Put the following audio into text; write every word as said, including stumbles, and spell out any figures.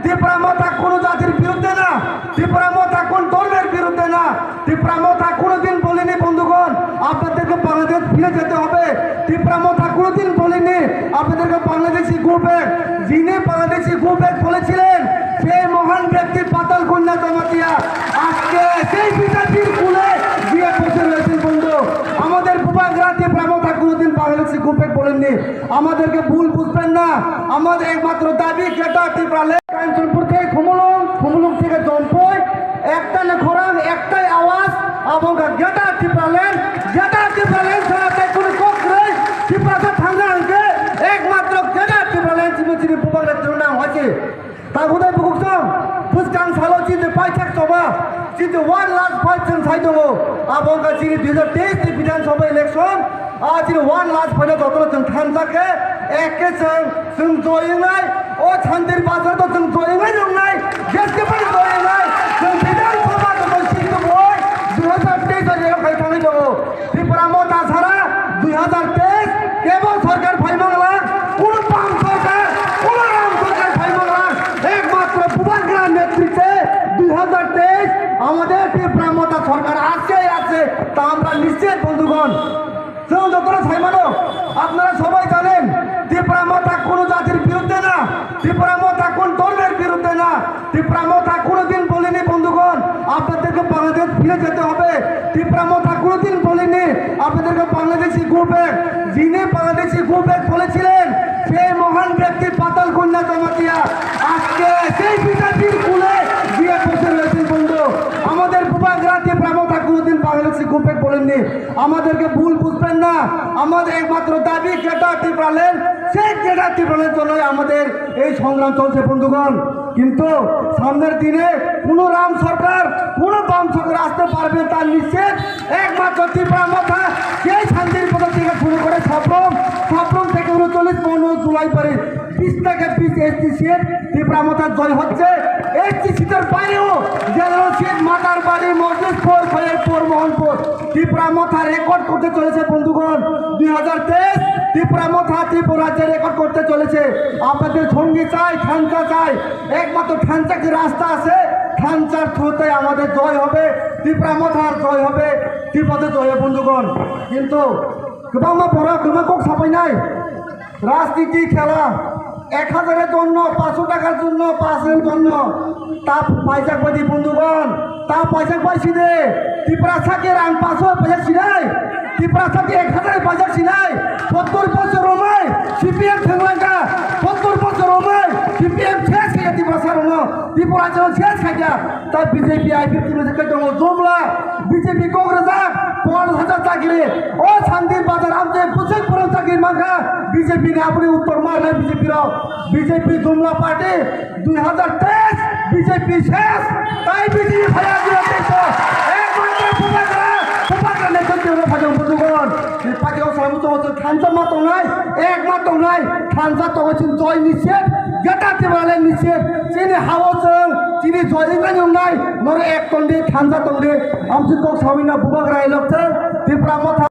ত্রিপুরা মথা কোনো জাতির বিরুদ্ধে না, ত্রিপুরা মথা কোন ধর্মের বিরুদ্ধে না। ত্রিপুরা মথা কোনোদিন বলেনি বন্ধুগণ, আপনাদেরকে বাংলাদেশ ফিরে যেতে হবে। ত্রিপুরা মথা কোনোদিন বলেনি আপনাদেরকে বাংলাদেশি গো ব্যাক। যিনি বাংলাদেশি গো ব্যাক বলেছিলেন, সেই মহান ব্যক্তি পাতাল কন্যা জমাতিয়া আজকে সেই বিজেপির কুলে গিয়ে বসে রয়েছেন বন্ধু। আমাদের বুবাগ্রা ত্রিপুরা মথা কোনোদিন বাংলাদেশি গো ব্যাক বলেননি। আমাদেরকে ভুল বুঝবেন না, আমাদের একমাত্র দাবি গ্রেটার ত্রিপুরাল্যান্ড। কাঞ্চনপুর থেকে খুমুলুং, খুমুলুং থেকে জম্পই, একটা না খরাং, একটাই আওয়াজ, এবং গ্রেটার ত্রিপুরাল্যান্ড, গ্রেটার ত্রিপুরাল্যান্ড ছাড়া তাই কোনো কোক নেই। ত্রিপুরাতে থাঙ্গা আনকে একমাত্র গ্রেটার ত্রিপুরাল্যান্ড চিনি চিনি বুবাগ্রা ত্রিপুরা নাম হয়েছে। Tabuk tei bukuksong, bwskang salo chini paithak choba, chini one lakh five chwng sai tongo. Abo wngkha chini dui hazar teis ni Bidhan Sabha election, a chini one lakh phaino jotono chwng thansa khe, ek khe chwng, chwng joy wngnai, o Chandir Bazar to chwng joy wngnai nungnai, jeske phano joy wngnai, chwng Bidhan Sabha joto seat tubui, dui hazar teis o reo khai thangwi tongo. Tripura Motha sara dui hazar teis kebo sorkar phaimangla, kuno bam sorkar, kuno ram sorkar phaimangla, ekmatro Bubagra netritwe dui hazar teis amader Tripura Motha sorkar আছে, আছে, তা আমরা নিশ্চিত বন্ধুগণ। Chwng jotono saimano, আপনারা সবাই জানেন, Tripura Motha কোনো জাতির বিরুদ্ধে না, Tripura Motha কোন ধর্মের বিরুদ্ধে না, ত্রিপুরা মথা কোনোদিন বলেনি বন্ধুগণ, আপনাদেরকে বাংলাদেশ ফিরে যেতে হবে। ত্রিপুরা মথা কোনোদিন বলেনি আপনাদেরকে বাংলাদেশি গো ব্যাক। যিনি বাংলাদেশি গো ব্যাক বলেছিলেন, সেই মহান ব্যক্তি পাতাল কন্যা জমাতিয়া আজকে সেই বিজেপির কুলে গিয়ে বসে রয়েছেন বন্ধু। আমাদের বুবাগ্রা ত্রিপুরা মথা কোনোদিন বাংলাদেশি গো ব্যাক বলেননি। আমাদেরকে ভুল বুঝবেন না, আমাদের একমাত্র দাবি গ্রেটার ত্রিপুরাল্যান্ড। সেই গ্রেটার ত্রিপুরাল্যান্ড জন্যই আমাদের এই সংগ্রাম চলছে বন্ধুগণ। কিন্তু সামনের দিনে কোনো রাম সরকার, কোনো বাম সরকার আসতে পারবে তার নিশ্চিত। একমাত্র ত্রিপুরা মথা সেই শান্তির পথ থেকে শুরু করে সাপ্রম, সাপ্রম থেকে ঊনচল্লিশ মহানগর জুলাই পারে বিশ থেকে বিশ এসটি সিট ত্রিপুরা মথার জয় হচ্ছে। এসটি সিটের বাইরেও জেনারেল সিট, মাতারবাড়ি, মসজিদপুর, খয়েরপুর, মোহনপুর ত্রিপুরা মথা রেকর্ড করতে চলেছে বন্ধুগণ। দুই হাজার তেইশ ত্রিপুরা মথা ত্রিপুরা রাজ্যে রেকর্ড করতে চলেছে। আপনাদের সঙ্গী চাই, থানচা চাই, একমাত্র থানচা কি রাস্তা আছে, থানচার থ্রুতে আমাদের জয় হবে, ত্রিপুরা মথার জয় হবে, ত্রিপুরাতে জয় হবে বন্ধুগণ। কিন্তু গোবাংমা বড় গোবাং kok sapai nai, রাজনীতি খেলা, এক হাজারের জন্য, পাঁচশো টাকার জন্য, পাঁচ হাজারের জন্য তা পাইজাক বাদী বন্ধুগণ, তা পাইজাক পাইছি রে। ত্রিপুরা সাকে রাং পাঁচশো পাইজাক সিনাই, ত্রিপুরা সাকে এক হাজারে পাইজাক সিনাই। সত্তর বছর রমাই সিপিএম থাংলাঙ্গা, সত্তর বছর রমাই সিপিএম শেষ হয়ে ত্রিপুরা সার হলো, ত্রিপুরা যেন শেষ হয়ে যায়। Tabuk B J P I P F T ni kaitongo jumla, B J P Congress a ponchash hajar chakri, o Sandir Bazar amchai bwswk borok chakri mankha, B J P ni aboni uttor ma rwnai B J P rok, B J P jumla party, dui hazar teis B J P ses, tai B J P phaiya dui hazar teis o, ekmatro Bubagra, Bubagra ni kaitongo phaiya bwswk. Ni party o samu tongo chwng thansa ma tongnai, ek ma tongnai, thansa tongo chini joy ni set, gata tibale ni set, chini hao chwng, chini joy ni nai nai, noro ek tong di, thansa tong di, amsi kok sawi na Bubagra elok chwng, Tipra Motha.